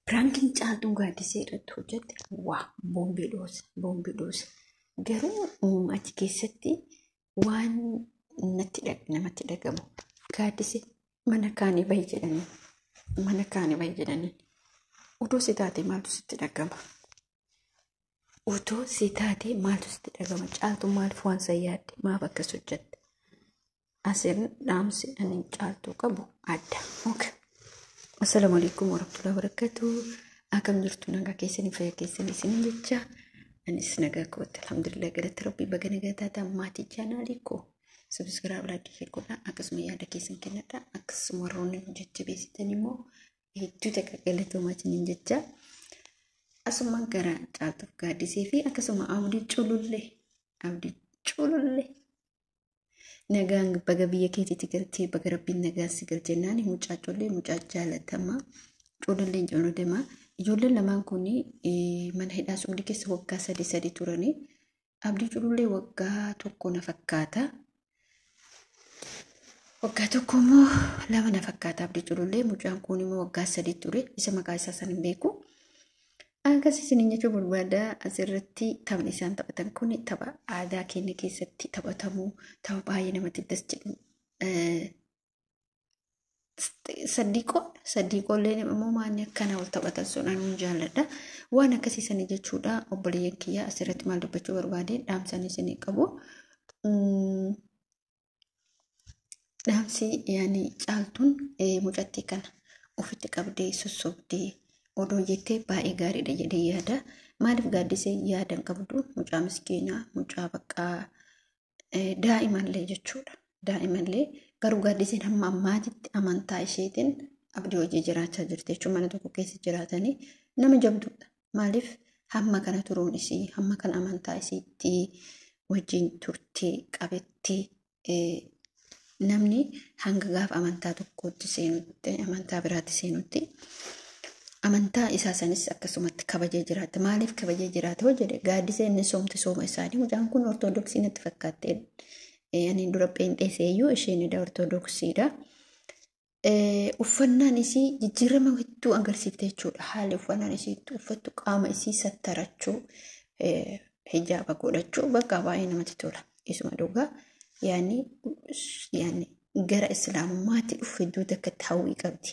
Prankiin Caaltuun Gaaddisee irratti hojjette waa boombii dhoosa, boombii dhoosa. Garuu achi keessatti waan natti namatti dhagamu. Gaaddisee mana kaanii bahi jedhanii, mana kaanii bahi jedhanii. Utuu si taate maaltu sitti dhagama? Utuu si taate maaltu sitti dhagama? Caaltuun maaliif waan san yaadde? Maaf akkas hojjette? Asirra dhaamsi ani Caaltuu qabu adda. Okay. Assalaamu alaikum warahmatullahi wabarakatuh. Akkam jirtu, nagaa keessanii, fayyaa keessanii isinin jecha. Anis nagaa kootti, alhamdulillah, galatti rabbii. Baga nagaa taataan maatii chaanaalii koo. Subscribe, like, share godhaa, akkasuma yaada keessan kennadhaa, akkasuma warroonni nu jajjabeessitan immoo hedduu takka galatoomaa isinin jecha. Asumaan gara Caaltuuf Gaaddisee fi akkasuma Abdii Culullee, Abdii Culullee. Nagaan baga biyya keetiitti galtee, baga rabbiin nagaan si galchee naan mucaa collee, mucaa jaalatamaa cululleen culudemaa. Ijoolleen lamaan kun mana hidhaa Suudii keessa waggaa 3 3 turanii. Abdii Culullee waggaa 1 na fakkaata. Waggaa 1 immoo 2 na fakkaata Abdii Culullee. Mucaan kun immoo waggaa 3 ture. Isa maqaa isaa san hin beeku. Akkas isiniin jechuu barbaada, asirratti taphni isaan taphatan kun tapha aadaa keenya keessatti taphatamu, tapha baay'ee namatti das jedhu. Saddiiqoo, saddiiqoolleen immoo maanni akkana wal taphatan sun anuun jaalladha. Waan akkasii sanii jechuudha. Obboleeyyan kiyya, asirratti maal dubbachuu barbaade, dhaamsanii isinii qabu. Dhaamsi yaani Caaltuun mucattii kana ofitti qabdee sossobdee odoo jettee baay'ee gaariidha jedhee yaada. Maaliif, Gaaddisee yaada hin qabdu, mucaa miskiinaa, mucaa baqqaa daa'imallee jechuudha. Daa'imallee garuu Gaaddiseen hamma ammaatitti amantaa isheetiin Abdii hojii jiraachaa jirti jechuudha. Mana tokko keessa jiraatanii nama jabduudha. Maaliif, hamma kana turuun isii, hamma kana amantaa isiitti wajjin turtee qabettee, namni hanga gaafa amantaa tokkotti seenutti, amantaa biraatti seenutti, amantaa isaa sanis akkasumatti kabajee jiraata. Maaliif kabajee jiraata hoo jedhe, Gaaddisee inni soomti sooma isaanii. Mucaan kun ortodoksii natti fakkaatte. Ani dura pheenxee seeyyuu, isheen eda ortodoksiidha. Uffannaan isii jijjiirama hedduu agarsiifte jechuudha. Haalli uffannaan isii itti uffattu, qaama isii sattarachuu, hijaaba godhachuu, bakka baay'ee namatti tola. Isuma dhugaa yaani gara islaamummaatti dhufu hedduu takkatti hawwii qabdi.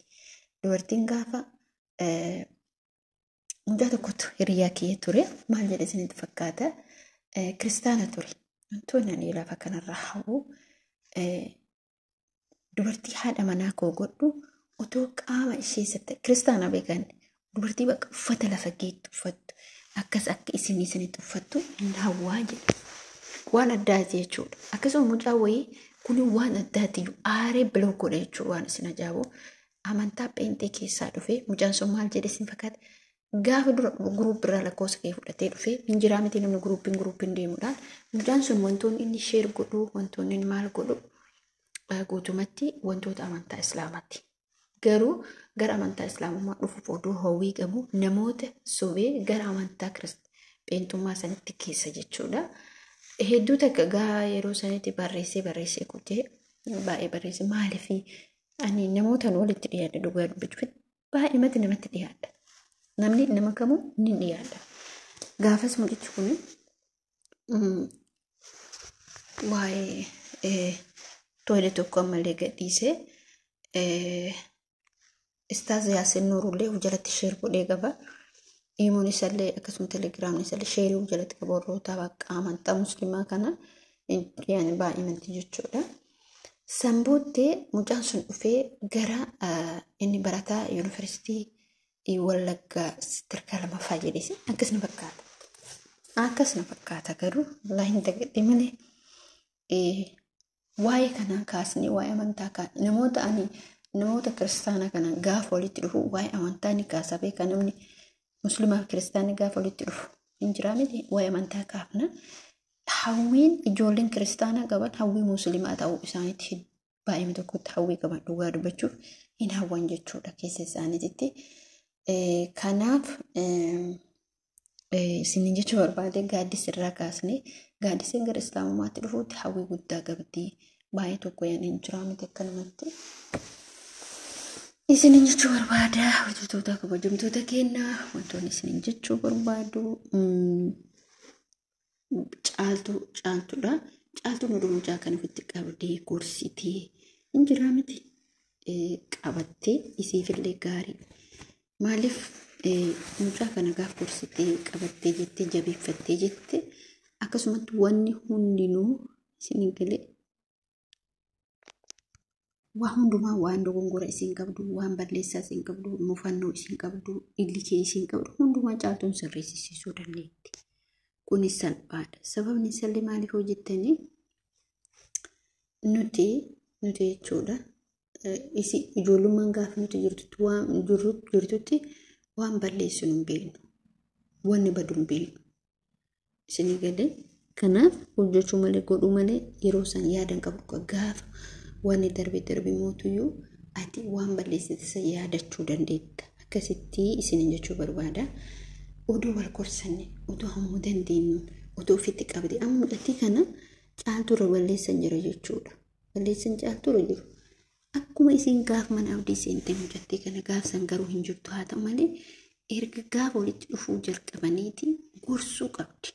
Dubartiin gaafa mucaa tokkotu hiriyaa kiyya ture, maal jedhe isinitti fakkaata? Kiristaana ture. Wantoonni ani lafa kanarra hawwu, dubartii haadha manaa koo godhu otoo qaama ishee satta kiristaana beekan, dubartii bakka uffata lafa geettu uffattu, akkas akka isin isinitti uffattu hin hawwaa jedha. Waan addaati jechuudha. Akkasuma mucaa wayii kun waan addaati aaree biloo godha jechuudha, waan isin ajaa'ibu. Amantaa pheenxee keessaa dhufee mucaan sun maal jedhe isin fakkaata? Gaafa dura group irraa lakkoofsa kee fudhatee dhufee hin jiraa miti, namni groupiin groupiin deemuudhaan mucaan sun wantoonni inni share godhu, wantoonni inni maal godhu guutumatti wantoota amantaa islaamaati. Garuu gara amantaa islaamummaa dhufuuf oduu hawwii qabu namoota sobee gara amantaa pheenxummaa sanitti keessa jechuudha. Hedduu takka gaa yeroo sanitti barreessee barreessee kutee, baay'ee barreessee. Maaliif, ani namootaan walitti dhiyaadha, dhugaa dubbachuuf baay'eematti namatti dhiyaadha. Namni nama kamuu ni dhiyaadha. Gaafas mucichi kun waa'ee toilet tokko ammallee gadhiisee, Istaaz Yaasin Nuurullee of jalatti share godhee qaba. Imoon isallee akkasuma Telegramni isallee share of jalatti qaba, warroota bakka amantaa musliimaa kana yaani baay'inatti jechuudha. San booddee mucaan sun dhufee gara inni barataa yuunivarsiitii Wallaggaa sadarkaa lammaffaa jedhesi akkas na fakkaata. Akkas na fakkaata, garuu wallaahi hin dagadhe malee, waa'ee kanaa kaasnee, waa'ee amantaa kaasnee, namoota ani namoota kiristaanaa kana gaafa walitti dhufu waa'ee amantaa ni kaasa beeka. Namni musliimaa fi kiristaanni gaafa walitti dhufu hin jiraa miti, waa'ee amantaa kaafna. Hawwiin ijoolleen kiristaanaa qaban hawwii musliimaa ta'uu isaaniitti baay'ee tokkotti hawwii qaban, dhugaa dubbachuuf hin hawwan jechuudha keessa isaaniitti. Kanaaf isinin jechuu barbaade, gaaddisa irraa kaasnee, gaaddiseen gara islaamummaatti dhufuutti hawwii guddaa qabdi. Baay'ee tokko yaani hin jiraa miti akkanumatti. Isinin jechuu barbaada hojjettoota kabajamtoota keenna wantoonni isinin jechuu barbaadu caaltuu caaltuudha. Caaltuun oduu mucaa kana ofitti qabdee gorsitee hin jiraa miti qabattee isiifillee gaarii. Maaliif mucaa kana gaaf gorsitee qabattee jettee jabeeffattee jette akkasumatti wanni hundinuu isin galee waa hundumaa waan dogongora isin qabdu, waan balleessaa isin qabdu, mufannoo isin qabdu, illikee isin qabdu hundumaa caaltuun sirreessisiisuu dandeetti. Kunis salphaadha. Sababni isallee maaliif hojjettanii nuti jechuudha. Isi ijoollummaan gaafa nuti jirtutti waan jirtutti waan balleessinu hin beeknu. Wanni badu hin beeknu. Isinii galee kanaaf hojjechuu malee godhuu malee yeroo isaan yaadan qabu gaafa wanni darbe darbe mootuyyuu ati waan balleessite san yaadachuu dandeetta. Akkasitti isiniin jechuu barbaada. Oduu wal gorsanne, oduu hammuu dandeenyu, oduu ofitti qabde. Amma mucattii kana caaltuurra balleessan jira jechuudha. Balleessan caaltuurra jiru. Akkuma isin gaaf mana abdii seente mucattii kana gaaf san garuu hin jirtu haa ta'u malee erga gaafa walitti dhufuu jalqabaniiti gorsuu qabdi.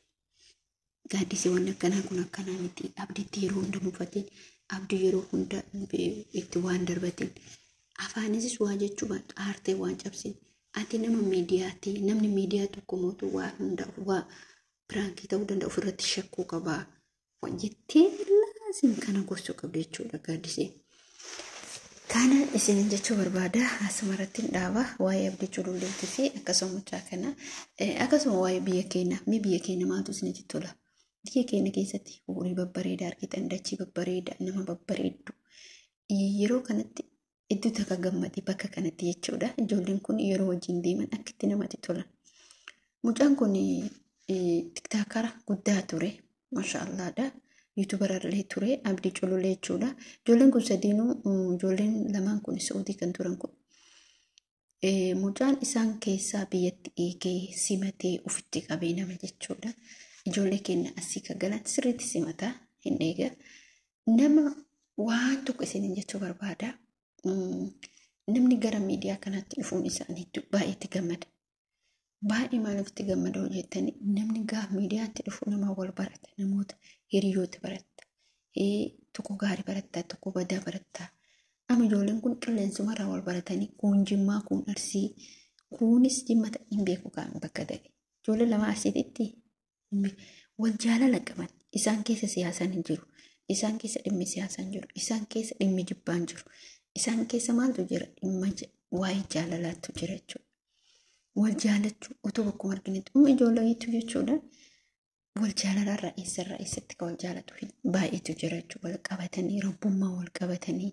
Gaaddisii wanni akkanaa kun akkanaa miti. Abdiitti yeroo hunda mufateen, abdii yeroo hunda itti waan darbateen, afaanis waa jechuu baattu aartee waan cabsin. Ati nama miidiyaati. Namni miidiyaa tokko mootu waa hunda waa piraankii ta'uu danda'a ofirratti shakkuu qabaa. Jettee laasim kana gorsuu qabdi jechuudha gaaddisee. Kana isin jechuu barbaada. Asumarratti hin dhaaba. Waa'ee abdii cululleetii fi akkasuma mucaa kana akkasuma waa'ee biyya keenya. Mee biyya keenya maaltu isinitti tola? Biyya keenya keessatti horii babbareedaa argitan, dachii babbareedaa, nama babbareeddu. Yeroo kanatti iddoo takka gammadee bakka kanatti jechuudha. Ijoolleen kun yeroo wajjin deeman akkitti namatti tolan. Mucaan kun tiktaakara guddaa ture. Maashaallaadha. Yuutubarallee ture. Abdii culullee jechuudha. Ijoolleen kun sadiinuu ijoolleen lamaan kun Saudii kan turan kun. Mucaan isaan keessaa biyyatti eegee simatee ofitti qabee nama jechuudha. Ijoollee keenya asii kan galan sirriitti simataa hin eega. Nama waan tokko isiniin jechuu barbaada. Namni gara miidiyaa kanaatti dhufuun isaanii baay'ee itti gammada. Baay'ee maaliif itti gammada hojjetanii namni gaafa miidiyaatti dhufu nama wal barata. Namoota hiriyoota baratta. Tokko gaarii baratta, tokko badaa baratta. Amma ijoolleen kun qilleensumarraa wal baratanii kun jimmaa, kun arsii, kunis jimma ta'e hin beeku kan bakka ta'e. Ijoollee lama arsiititti wal jaalala qaban. Isaan keessa siyaasaan hin jiru. Isaan keessa dhimmi siyaasaan hin jiru. Isaan keessa dhimmi jibbaan hin jiru. Isaan keessa maaltu jira? Dhimma waa'ee jaalalaatu jira jechuudha. Wal jaalachuu otoo bakkuma arginetti dhimma ijoolleetu jechuudha. Wal jaalalarraa eessarraa eessatti kan wal jaalatu baay'eetu jira jechuudha. Wal qabatanii rabbummaa wal qabatanii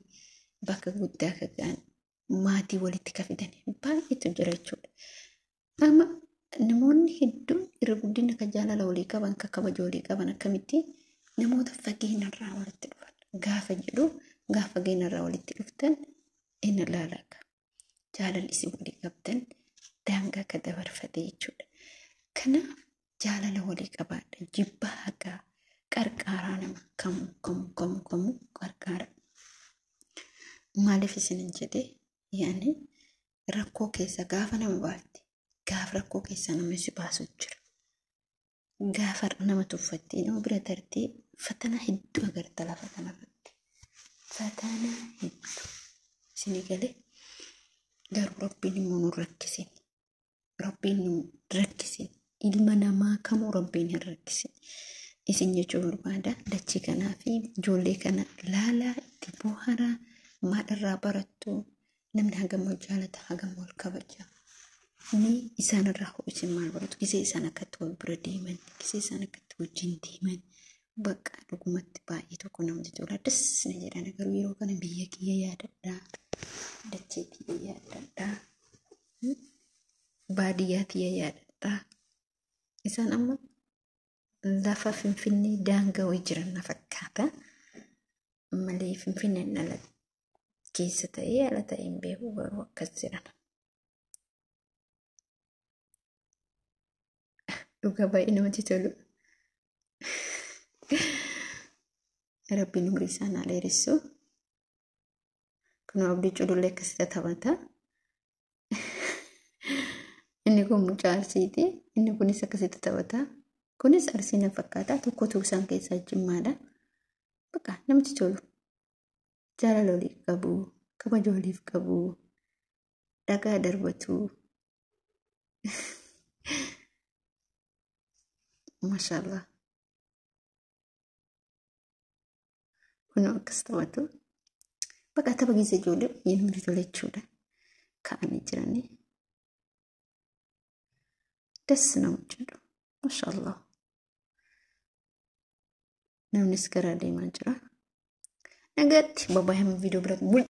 bakka guddaa akka ga'an maatii walitti ka fidan baay'eetu jira jechuudha. Amma namoonni hedduun irra guddina kan jaalala walii qaban kan kabaja walii qaban akkamitti namoota fageenyarraa walitti dhufan gaafa jedhu gaafa fageenyarraa walitti dhuftan inni ilaala. Jaalalli isin walii qabdan daangaa akka dabarfate jechuudha. Kanaaf jaalala walii qabaadha. Jibba haqaa qarqaaraa nama kamuu kamuu kamuu kamuu qarqaara. Maaliif isinin jedhee yaani rakkoo keessa gaafa nama baafte gaafa rakkoo keessa nama si baasu jira. Gaafa nama tuffattee nama bira tartee fatana hedduu agarta lafa kanarratti. Fatana hedduu isinii galee garuu rabbiin immoo nu rakkisin. Rabbiin nu rakkisin. Ilma namaa kamuu rabbiin hin rakkisin. Isin jechuu barbaada dachii kanaa fi ijoollee kana laalaa itti bohaaraa maal irraa barattu namni hagam wal jaalata hagam wal kabaja. Ni isaan irraa hoo isin maal baratu gisee isaan akkatti wal bira deeman gisee isaan akkatti wajjin deeman bakka dhugumatti baay'ee tokko namatti tola das na jedhan garuu yeroo kana biyya kiyya yaadadhaa dachee kiyya yaadadhaa baadiyyaa kiyya yaadadhaa isaan amma lafa finfinnee daangaa wayii jiran na fakkaata malee finfinneen ala keessa ta'ee ala ta'ee hin beeku garuu akkas jiran. Dhugaa baay'ee namatti tolu. Rabbiin umurii isaan haa dheeressu. Kun Abdii Culullee akkasitti taphata. Inni kun mucaa Arsiiti. Inni kunis akkasitti taphata. Kunis Arsii na fakkaata. Tokkotu isaan keessaa Jimmaadha. Bakka namatti tolu. Jaalala waliif qabu. Kabaja waliif qabu. Dhagaa darbatu. Maashaallah. Kun akkas taphatu. Bakka tapha keessa ijoollee namatti tola jechuudha. Ka'anii jiranii. Das nama jedhu. Maashaallah. Namnis karaa deemaa jira. Nagaatti babaa hima viidiyoo biratti.